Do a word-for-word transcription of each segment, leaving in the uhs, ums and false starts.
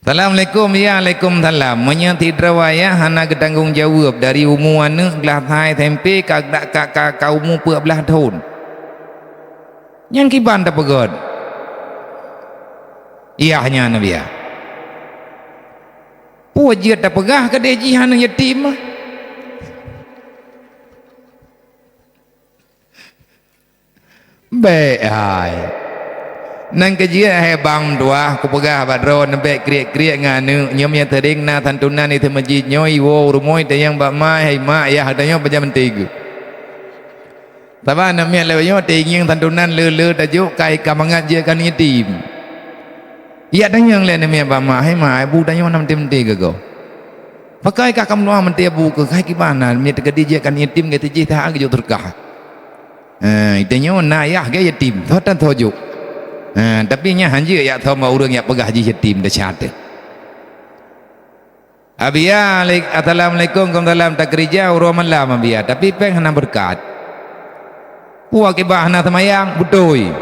Assalamualaikum, ya, alaikumsalam. Meunyoe sidroe ayah hana geutanggong jaweueb dari umu aneuëk glah hai S M P ka, ka, ka, ka umu peuet blaih thon, nyang kiban tapeugét? Iyah nyan, Nabiya. Peue jeuet tapeugah keudeh jih aneuëk yatim? Bék hai. Nang keujeuet hai bang meutuah, kupeugah bak droe neubék kriek-kriek ngon aneuëk, nyoe meunyoe teuring na santunan di teumeujid nyoe iwoe u rumoh tanyong bak ma, hai ma, yah tanyoe pajan meuntée geuh. Saban aneuk miet lewat nyoe teuingieng santunan le-le tajok kai ka mangat jeuet keu aneuëk yatim. Yak tanyong lé aneuk miet bak ma, hai ma, bu tanyoe na meuntée-meuntée geuh goe. Pakon kah ka meutuah meuntée bu keuh, hai kiban na miet teukeudi jeuet keu aneuëk yatim gét jih teuhah geujok teureukah. Ha, tanyoe na yah gét yatim, soe tan soe jok. Ha, tapi nyan hanjeuet yak thom bak ureuëng yak peugah jih yatim desya teuh. Abiya, alaik-, assalamualaikum, waalaikumsalam, takeurija uroe malam, Abiya, tapi péng hana beureukat. Peue kiban hana seumayang, beutôi.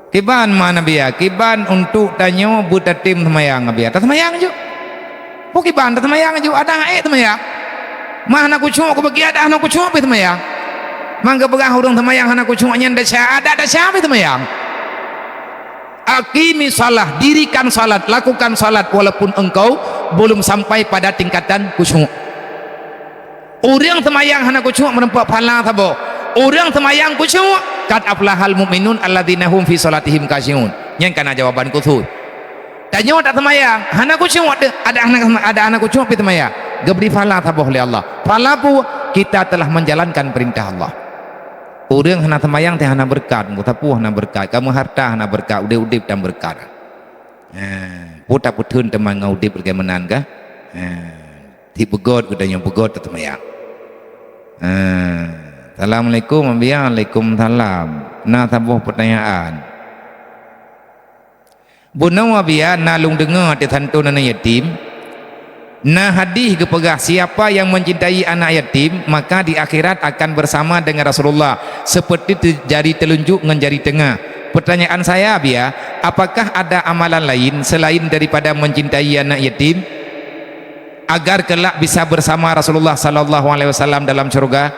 Kiban ma, Abiya, kiban untuk tanyoe beutatem seumayang, Abiya. Taseumayang ju. Peue kiban taseumayang ju, adak ék seumayang. Ma hana khusyuk, kubagi adak hana khusyuk pih seumayang. Mangga peugah ureuëng seumayang hana khusyuk nyan desya, adak desya pih seumayang. Aqimi shalah, dirikan salat, lakukan salat walaupun engkau belum sampai pada tingkatan khusyuk. Ureuëng seumayang hana khusyuk meureumpok pahala saboh. Ureuëng seumayang khusyuk, qad aflahal mu'minun alladzina hum fi shalatihim khasyi'un. Nyan kana jawaban khusus. Tanyoe taseumayang, hana khusyuk, adak hana, adak hana khusyuk pih seumayang. Geubri pahala saboh lé Allah. Pahala peue? Kita telah menjalankan perintah Allah. Ureuëng hana seumayang teuh hana beureukat, meusapeue hana beureukat, kamoe hareuta hana beureukat, udeb-udeb tan beureukat. Ha, peue tapeutheun teuma ngon udeb lagée meunan kah? Ha, tiep beugöt geutanyoe beugöt taseumayang. Ha, assalamualaikum, Abiya, waalaikumsalam. Na saboh peutanyaan. Bunoe Abiya na lôn deungoe ateueh santunan aneuk yatim, na hadih geupeugah, "Siapa yang mencintai anak yatim, maka di akhirat akan bersama dengan Rasulullah, seperti te-, jari telunjuk ngon jari teungoh." Pertanyaan saya, Abiya, apakah ada amalan lain selain daripada mencintai anak yatim? Agar kelak bisa bersama Rasulullah sallallahu alaihi wasallam dalam syurga?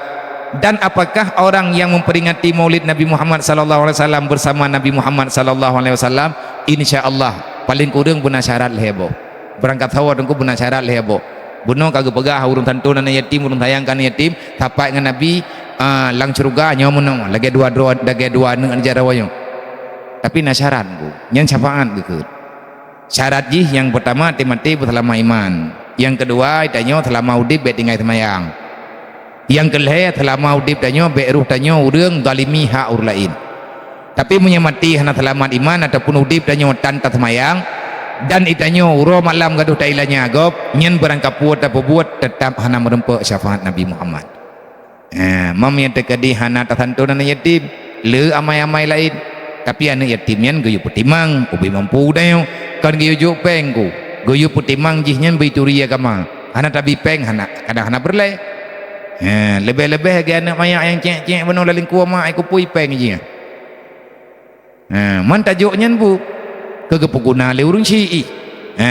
Dan apakah orang yang memperingati Maulid Nabi Muhammad sallallahu alaihi wasallam bersama Nabi Muhammad sallallahu alaihi wasallam? Insya Allah, paling kureueng beuna syarat lhée boh. Beurangkat sawoe teungku beuna syarat lhée boh. Bunoe ka geupeugah ureuëng santunan aneuk yatim, ureuëng sayang keu aneuk yatim, sapat ngon Nabi, ah, lam syurga nyoe meunoe, lagée dua droe, lagée dua aneuk jaroe nyoe. Tapi na syarat teungku, nyan syafaat geukheun. Syarat jih nyang peutama, maté-maté beuseulama iman. Nyang keudua, tanyoe seulama udeb bék tinggai seumayang. Nyang keulhée, seulama udeb tanyoe bék roh tanyoe ureuëng zalimi hak ureuëng laén. Tapi meunyoe maté hana seulamat iman ataupun udeb tanyoe tan taseumayang, dan itanyoe uroe malam gadôh tailanya gob, nyan beurangkapeue tapeubuet, teutap hana meurumpok syafaat Nabi Muhammad. Eh, mam nyang teukeudi hana tasanton aneuk yatim, le amai-amai laén. Tapi aneuk yatim nyan geuyue peutimang, ubé mampu tanyoe. Kon geuyue jok péng ku, geuyue peutimang jih nyan beuituri agama. Hana tabi péng, hana, kadang hana peureulée. Eh, leubeh-leubeh lagée aneuk manyak nyang cék-cék bunoe lam lingkue mak, ai kupui péng jih nyan. Ha, man tajok nyan bu, keu geupeuguna lé ureuëng syiek. Ha,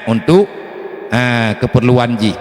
untuk, ha, keupeurluan jih.